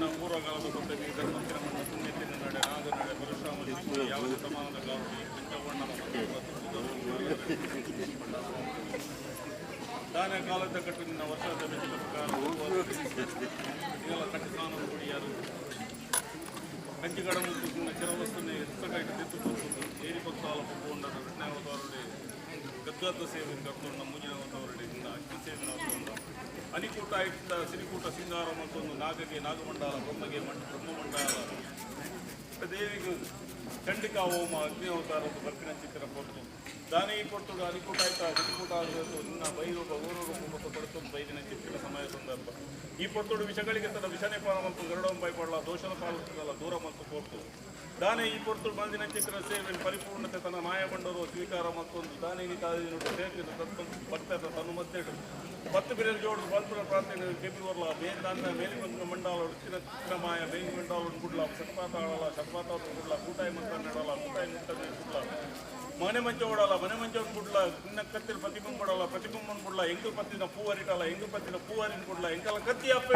ನಿನ್ನ ಪೂರ್ವಕಾಲದ ಸೊತ್ತಗೆ ಧರ್ಮಸ್ಥಿರ ಮಣ್ಣ ಪುಣ್ಯತಿನ ನಡೆ ನಾಗ ನಡೆ ಪರಶುರಾಮ ಶಿಷ್ಯ ಯಾವ ಶತಮಾನದ ಕಾಲದಲ್ಲಿ ಪಂಚವರ್ಣನ ದಾನ ಕಾಲದ ಕಟ್ಟು ನಿನ್ನ ವರ್ಷದ ಮೆಚ್ಚಿದ ಪ್ರಕಾರ ಇದೆಲ್ಲ ಕಟ್ಟಿ ಸ್ನಾನ ಕುಡಿಯಾರು ಕಂಚಿಗಡ ಮುತ್ತು ನಿನ್ನ ಚಿರವಸ್ತುನೆ ಎತ್ತಕೈಟ್ ತೆತ್ತು ಕೊರ್ತುಂಡು ಏರಿ ಪಕ್ತಾಲ ಪೊಪ್ಪುಂಡ ಕೃಷ್ಣಾವತಾರುಡೆ ಗದ್ಗದ ಸೇವೆ ಕರ್ತುಂಡ ಮುಂಜಿನವತಾರುಡೆ ನಿನ್ನ ಅಕ್ಕಿ ಸೇವೆ ನರ್ತುಂಡ ಅನಿಕೂಟ ಇಟ್ಟ ಸಿರಿಕೂಟ ಸಿಂಗಾರ ಮತ್ತೊಂದು ನಾಗಗೆ ನಾಗಮಂಡಲ, ಬ್ರಹ್ಮಗೆ ಬ್ರಹ್ಮಮಂಡಲ, ದೇವಿಗೆ ಚಂಡಿಕಾ ಹೋಮ ಅಗ್ನಿ ಅವತಾರದ ಬರ್ಪಿನ ಚಿತ್ರ ಕೊಡ್ತು. ದಾನಿ ಕೊಡ್ತುಡು ಅನಿಕೂಟ ಆಯ್ತಾ ಸಿರಿಕೂಟ ಆಗಬೇಕು. ನಿನ್ನ ಬೈರೂಪ ಊರೂಪ ಮತ್ತು ಪಡುತ್ತೊಂದು ಬೈದಿನ ಚಿತ್ತಿನ ಸಮಯ ಸಂದರ್ಭ. ಈ ಪೊರ್ತುಡು ವಿಷಗಳಿಗೆ ತನ್ನ ವಿಷನೆ ಪಾಲ ಮತ್ತು ಗರುಡಂ ಭಯಪಡಲ ದೋಷದ ಪಾಲುತ್ತದಲ್ಲ ದೂರ ಮತ್ತು ಕೊರ್ತು. ದಾನೆ ಈ ಪೊರ್ತುಡು ಬಂದಿನ ಚಿತ್ರ ಸೇವೆ ಪರಿಪೂರ್ಣತೆ ತನ್ನ ಮಾಯ ಬಂಡರು ಸ್ವೀಕಾರ ಮತ್ತೊಂದು ದಾನೆ ತಾದಿನುಡು ಸೇರ್ಪಿನ ತತ್ವ ಭಕ್ತರ ತನು ಮದ್ದೆಡು ಪತ್ತು ಬಿರಲ್ ಜೋಡು ಬಲ್ಪುರ ಪ್ರಾರ್ಥನೆ ಕೆಪಿ ವರ್ಲ ಬೇನ್ ದಾನ ಮೇಲಿ ಬಂದ ಮಂಡಾಲ ಚಿನ್ನ ಚಿನ್ನಮಾಯ ಬೇಂಗಿ ಮಂಡಾಲ ಗುಡ್ಲ ಶತಪಾತಾಳಲ ಶತಪಾತಾಳ ಗುಡ್ಲ ಕೂಟಾಯಿ ಮಂತ್ರ ನೆಡಲ ಕೂಟಾಯಿ ಮುಟ್ಟನೆ ಗುಡ್ಲ ಮನೆ ಮಂಚ ಓಡಲ್ಲ ಮನೆ ಮಂಚ ಗುಡ್ಲ ನಿನ್ನ ಕತ್ತಿಲ್ ಪ್ರತಿಬಿಂಬ ಕೊಡಲ್ಲ ಪ್ರತಿಬಿಂಬ ಗುಡ್ಲ ಎಂಗು ಪತ್ತಿನ ಪೂವರಿಟಲ್ಲ ಎಂಗು ಪತ್ತಿನ ಪೂವರಿನ ಗುಡ್ಲ ಎಂಕಲ ಕತ್ತಿ ಅಪ್ಪ.